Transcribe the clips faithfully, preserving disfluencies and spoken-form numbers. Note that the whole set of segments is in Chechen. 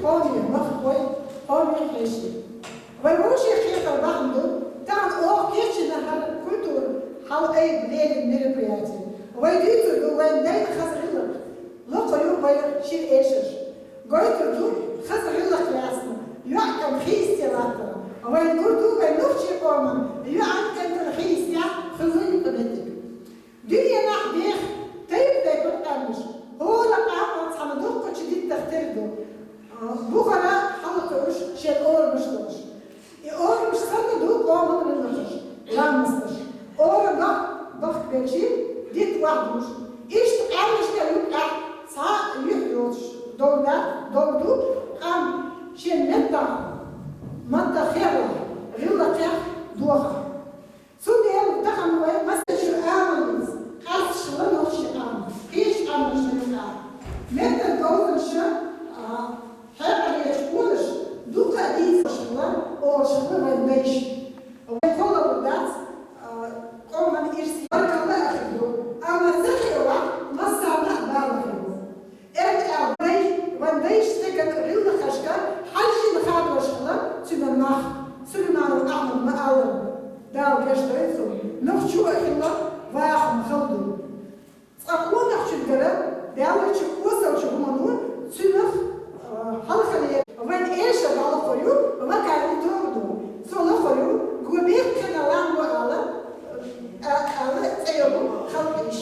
Къоме махкахой, къоме хьеший. Вай вовшийн хетар бахьан ду, тахан оха кечйина хӀара культура хьал айда леррина мероприяти. Вай дуьйцур ду вайн дайна хаза гӀиллакх, лакхъо ю вай шира эшараш. Гойтур ду хаза гӀиллакх лаьцна, йоӀ-кӀант хи йисте латтар. Вайна гур ду вай нохчийн къоман йоӀан-кӀантан хи йистехь хилла юкъаметтиг. Дуьненахь деха тайп-тайпана къаьмнаш. ХӀора къам цхьана дуккхачу диттах тера ду. Бухара хьалакхуьуш шен орамаш долуш. И орамаш санна ду къоман гӀиллакхаш, ламасташ. Орам бах-, бахкабелчи дитт охьадуш. Иштта къаьмнашна юкъахь цхьа а юьхь йоцуш довр дац, довр ду къам шен меттахь, маттахь херлахь, гӀиллакхехь дохахь. Цундела тахана вай массачуьра амалца къаьсташ хилла нохчийн къам, кхечу къаьмнашна юкъахь. Меттан говзанчаша, а, хьекъалечу къонаша дукха а дийцарш хилла, олуш хилла вайн дайша. Вай кхоллалур дац, а, къоман ирс баркалла а хир ду, амма ца хиъалахь, массарна а бала хир бу. Эрча аьлла, вайн дайша стеган гӀиллакхашка хьаьжжина хадош хилла цуьнан мах, Сулайманов Ахьмада ма-аллара, Дала гечдойла цунна, нохчо а хилла вахана хала ду. Цкъа къонахчуьнгара даьллачу осалчу хӀумано цуьнах, а, хьалхале вайн эшар лакхо ю, вакарни тӀом ду. Цо лакхо ю, го бехкена лам го ала, а, ала цӀе йолу халкъ йиш.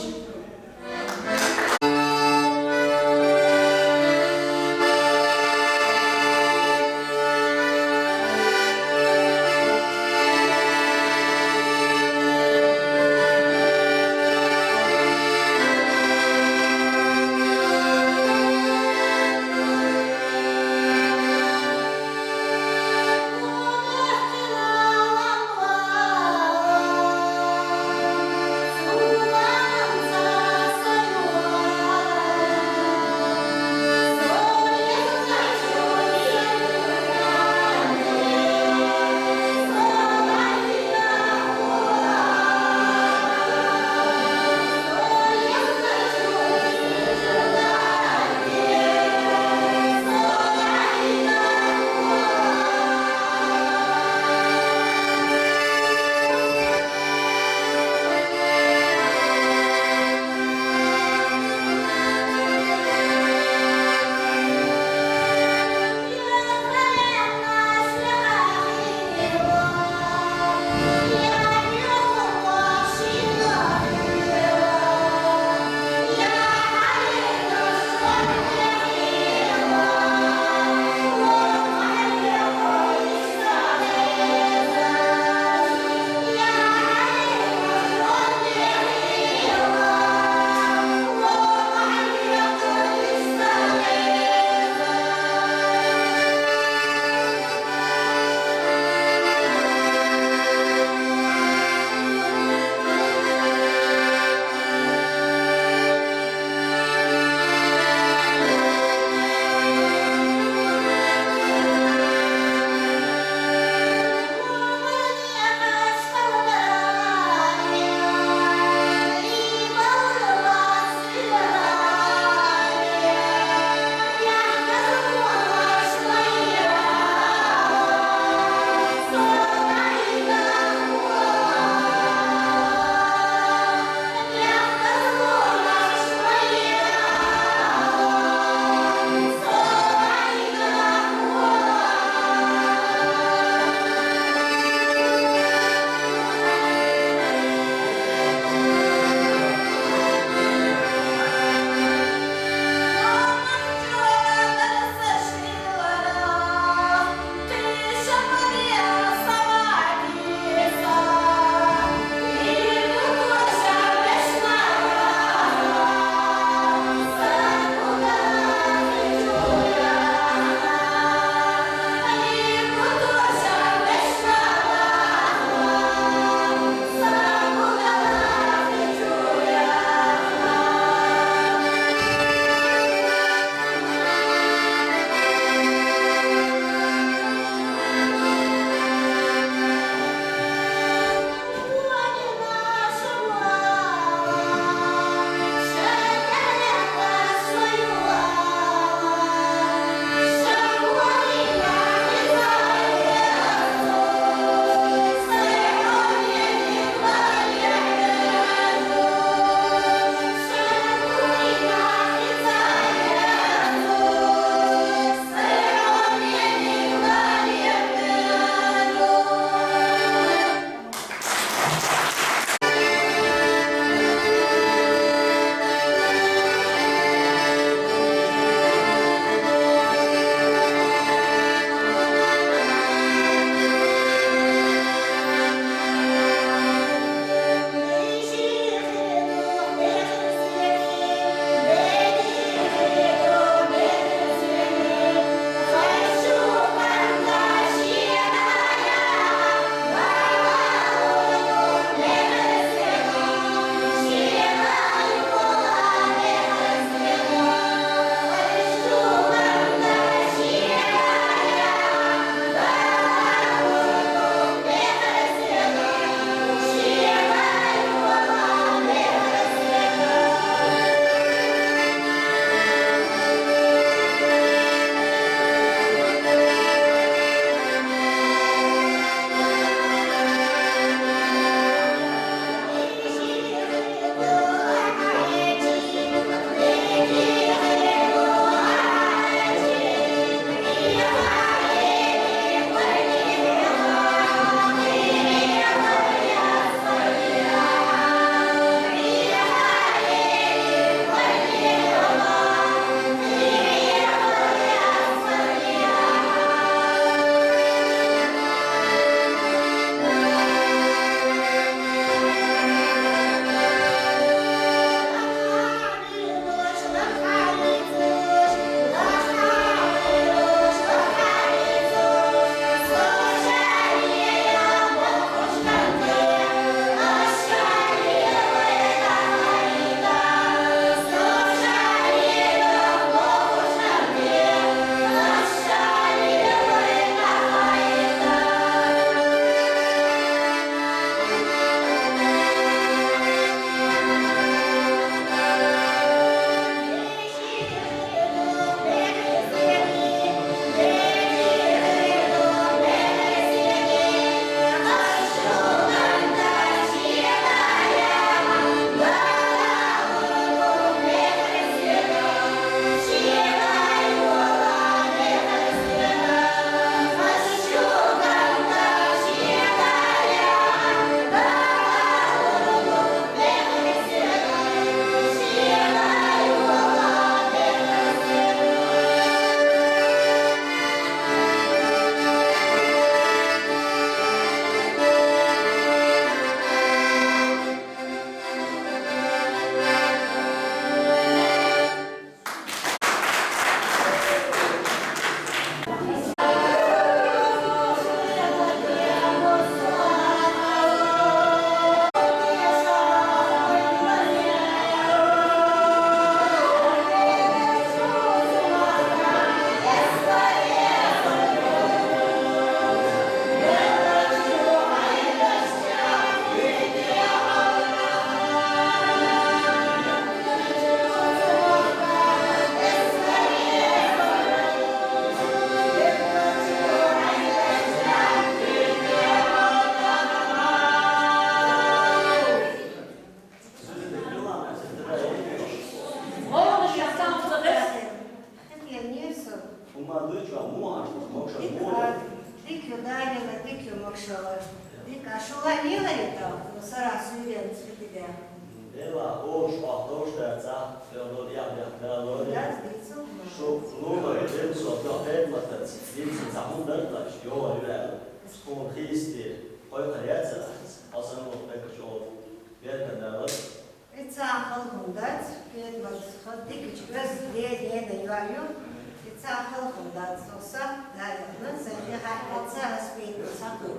Дика, дика ю дарила, дика ю могушалла. Дика, шу ла лела это, ну, сара суверен цветига. Дела, ош, ах, тош да ца, фёдор, я, я, да, лори. Да, дицу, ну. Шу, ну, ма, дем, со, да, пет, ма, та, ц, дицу, ца, хун, да, да, ш, ё, ю, я. Хун, хисти, кой, харяца, а сан, вот, так, ш, о, верка, да, вот. Ица халхун дац, пет, ма, ц, ха, дикич, газ, де, де, да, ю, ю. Ица халхун дац, со, са, да, я, ну, са, де, ха, ха, ца, ас, пет, ма, ца, ку.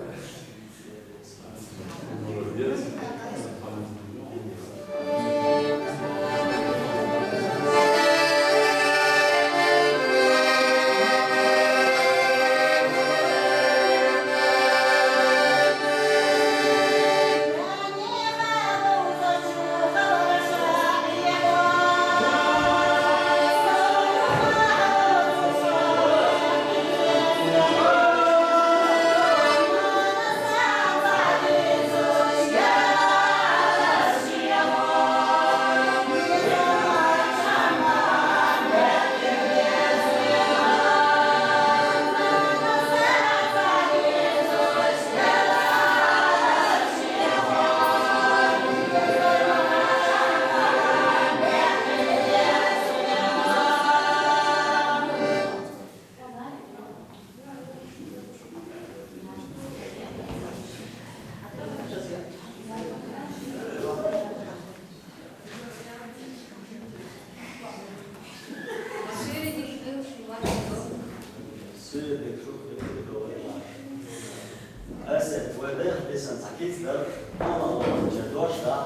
Ас вай дехтисан цхьа кица дар, амма вахча дош да,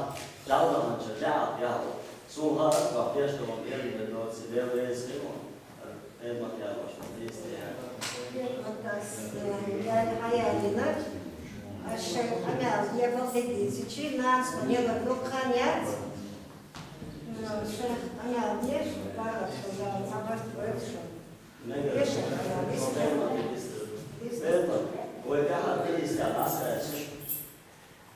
чалдаханча лаьгӀа яхьу. Сун хара, вахтеш тӀом бер доци, бер везхи вон. Э, ма, я, ваш, везде, я. Ас, э, я, я, я, я, я, аш къамаьл ебал дедизи чи, нанас ма нела дукхан яц. Ну, аш къамаьл деш, барат, я, сабар твоел шо. Мегер. Еш, я, я, я, я. Бетон. Ой, я, я, я, я, я, я, я.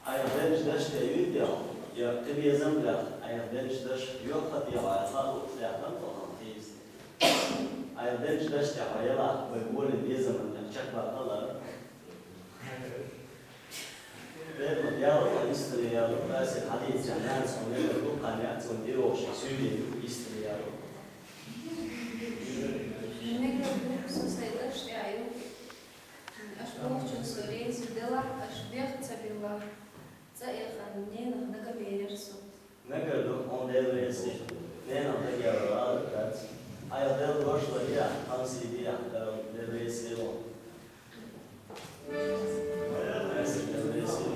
Айхьа делча даште юй дел, я кхин безам лех, айхьа делча даш йохха дел, айхьа халу лех дан тохам хиз. Айхьа делча даште хьо яла, вай болин безаман лех чакхбаккхала. Бетон яла, истори яла, таси хьадис, я нанас хьо мегар ду, къан яц, он дивохши суьйли ду, истори яла. Мегар ду, со сай даште аю. Аш бохчун со рензи делахь, аш бех ца билла. Ца эхан ненах дага берер со. Нагар ду, он Дела веси. Ненах дага яла ала дац. Айхьа Дела дош ла я, ханси дия, Дела веси ло. Дела веси ло. Дела веси ло.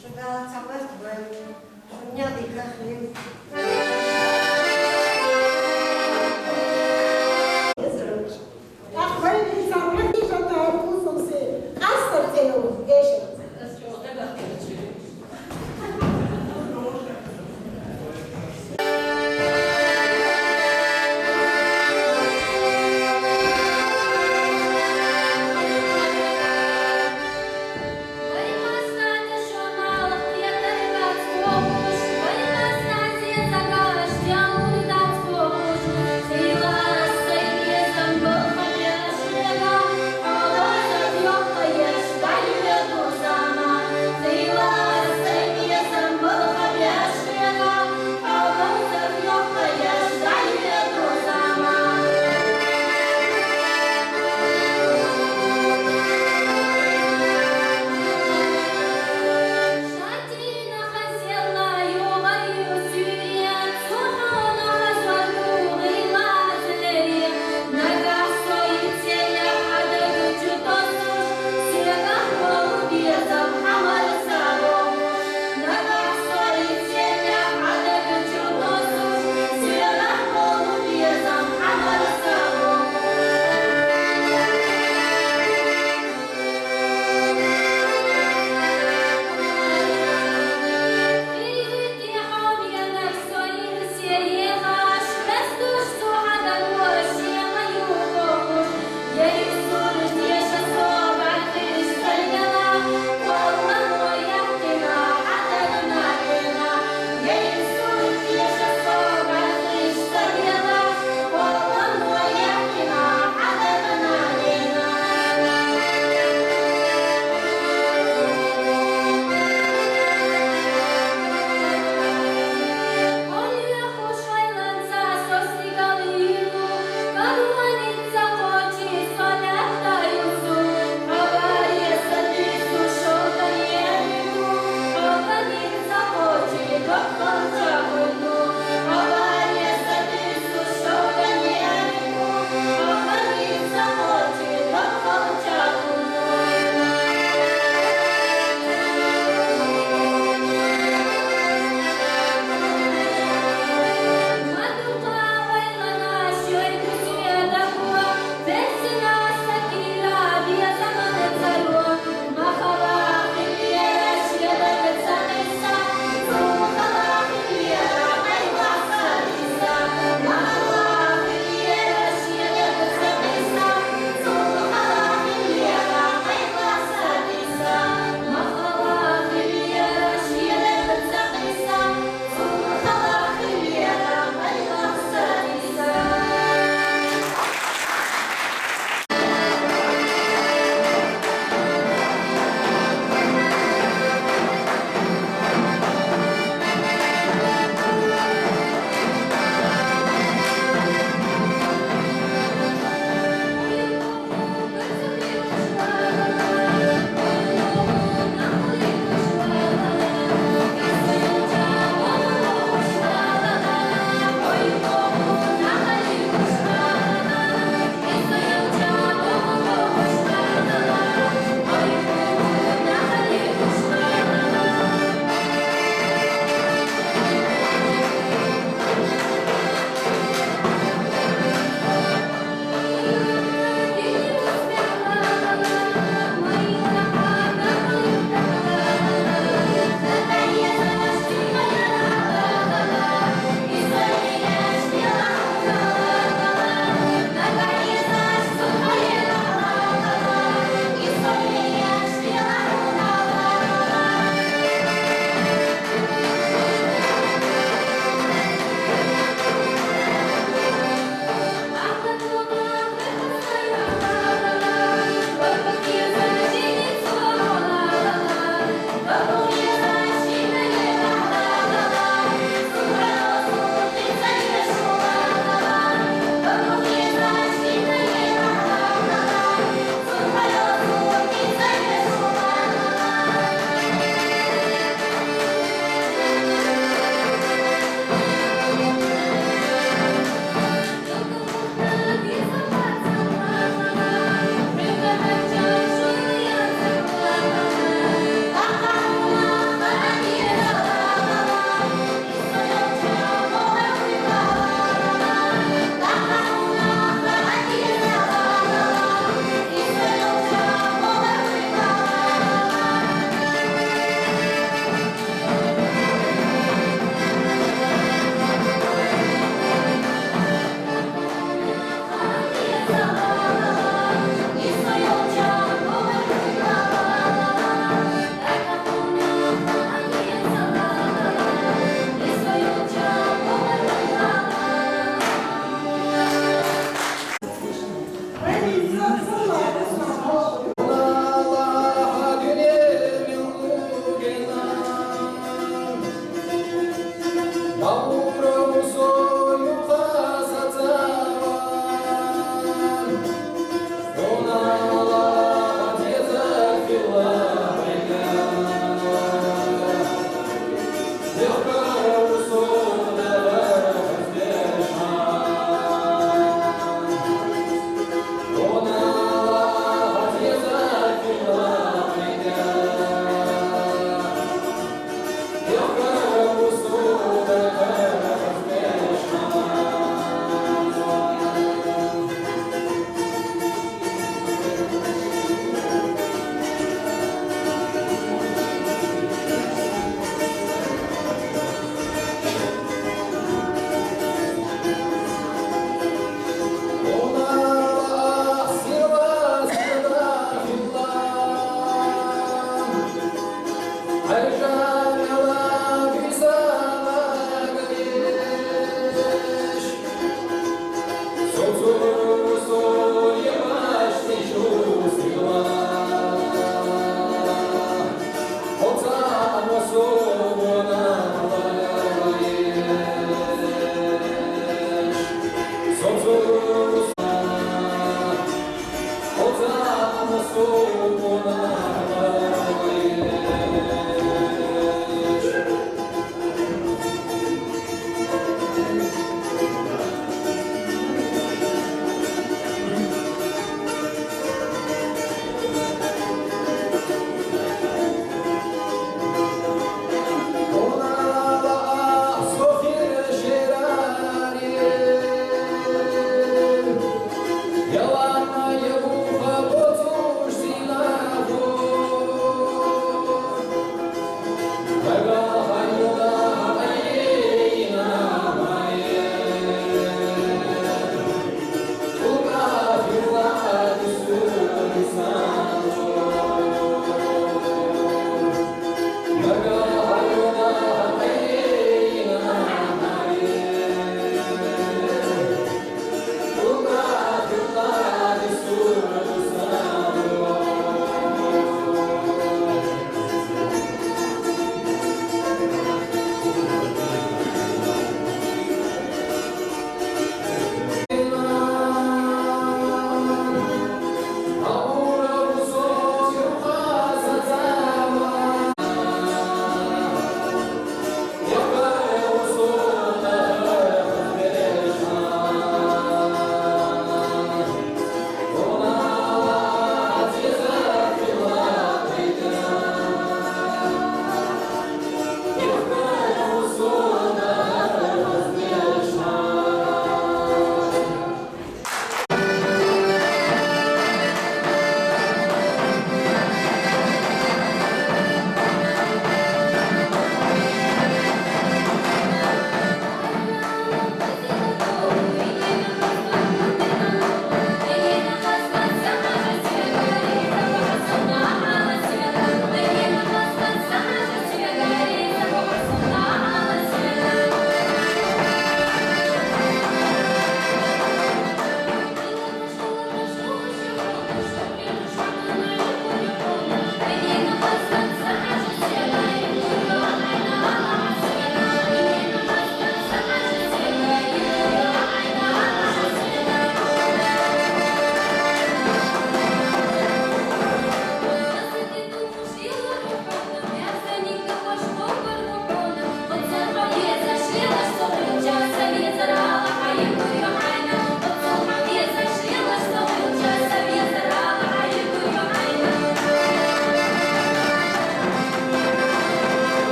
Шугала ца барт бай.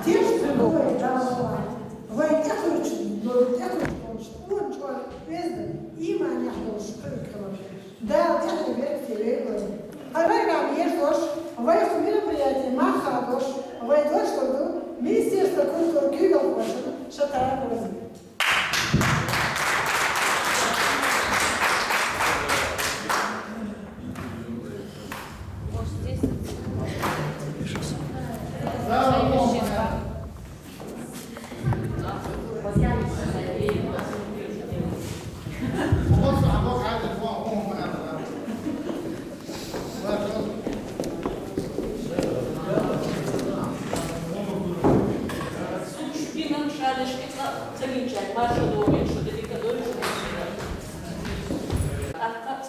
Теште вай, да, вай тӀехуьручу, вай тӀехуьручу, вай чӀогӀа беза, ийманехь долуш хуьлу хилар. Дала тӀехь верг теве вай. Программа еш дош, вай мероприятие мах а дош, вай дош ду Министерство культуры куьйгалхочун Шатаев Роза.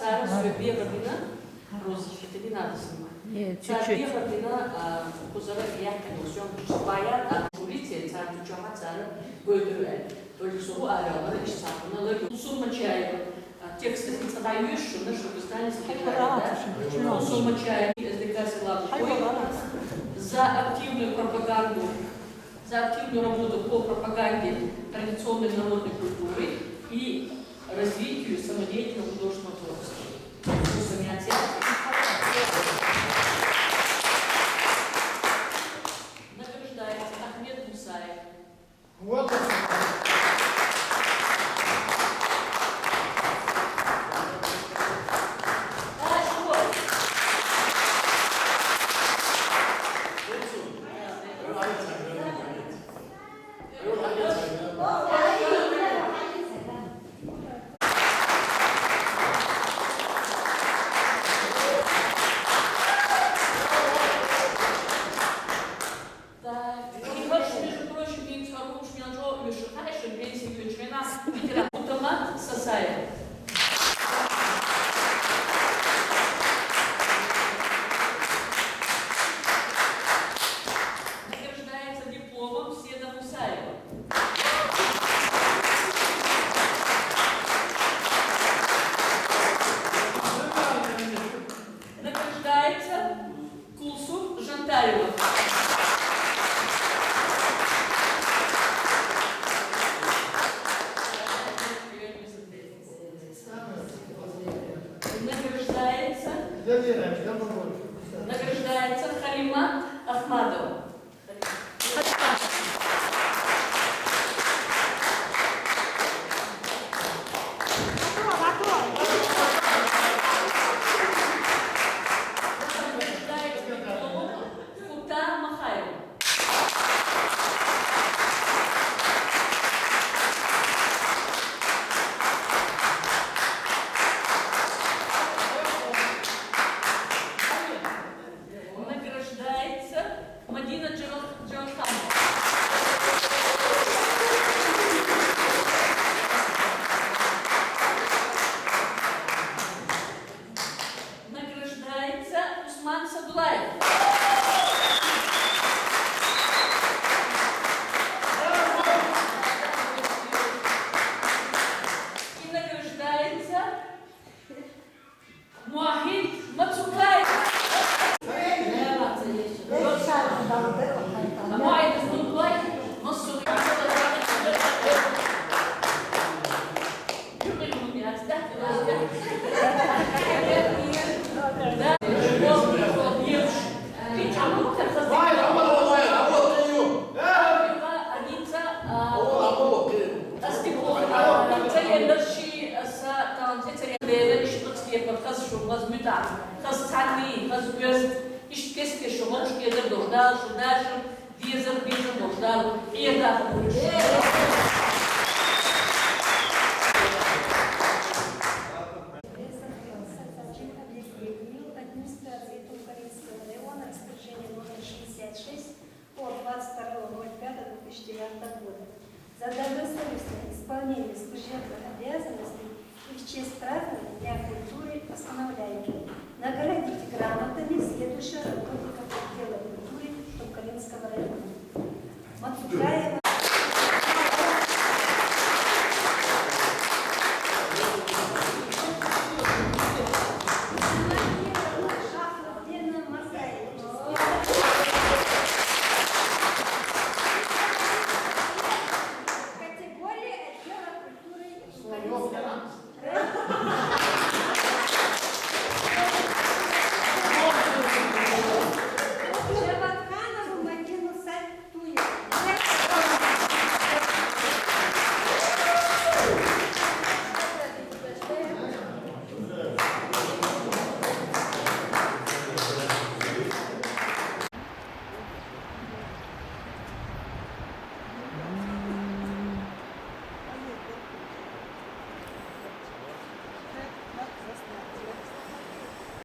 Цара соьга бегӀар дина, Роза, это не надо снимать. Нет, цара чуть-чуть. БегӀар дина, а, кхузара яхкина съёмкаш баьхкина, а жюрито цара чохь цара гойтур аьлла. Только со ву араяьлла, иштта цхьаъ хӀума лаги. Кулсум Мачаева, а, текст цкъа дӀайоьшу шуна, чтобы знали, что это, да? Кулсум Мачаева, С Д К села Букой, за активную пропаганду, за активную работу по пропаганде традиционной народной культуры и развитию самодеятельного художественного творчества. Награждается Ахмед Мусаев. Вот. Так, и ваш, между прочим, не информуешь меня, что вы шукаешь, пенсию члена Питера Утама Сасая. Награждается дипломом Седа Мусаева. Награждается Кулсум Жантаева. Награждается, награждается Халима Ахмадова. Награждается Мадина Джарах-, Джараханова. Награждается Усман Садулаев. И награждается Муахид Мацукаев. Муахид Мацукаев. Хаза цхьанний, хаза оьзда, иштта кест-кеста шу гӀоз Дала шу дашар, дезар, безар долуш Дала хьехадахар вуьйш. Администрации Тумкаринского района, распоряжение номер шестьдесят шесть от двадцать второго ноль пятого две тысячи девятого года. За добросовестное исполнение служебных обязанностей и в честь празднования Дня культуры постановляем наградить грамотами следующих работников отдела культуры Тумкаринского района. Мацукаев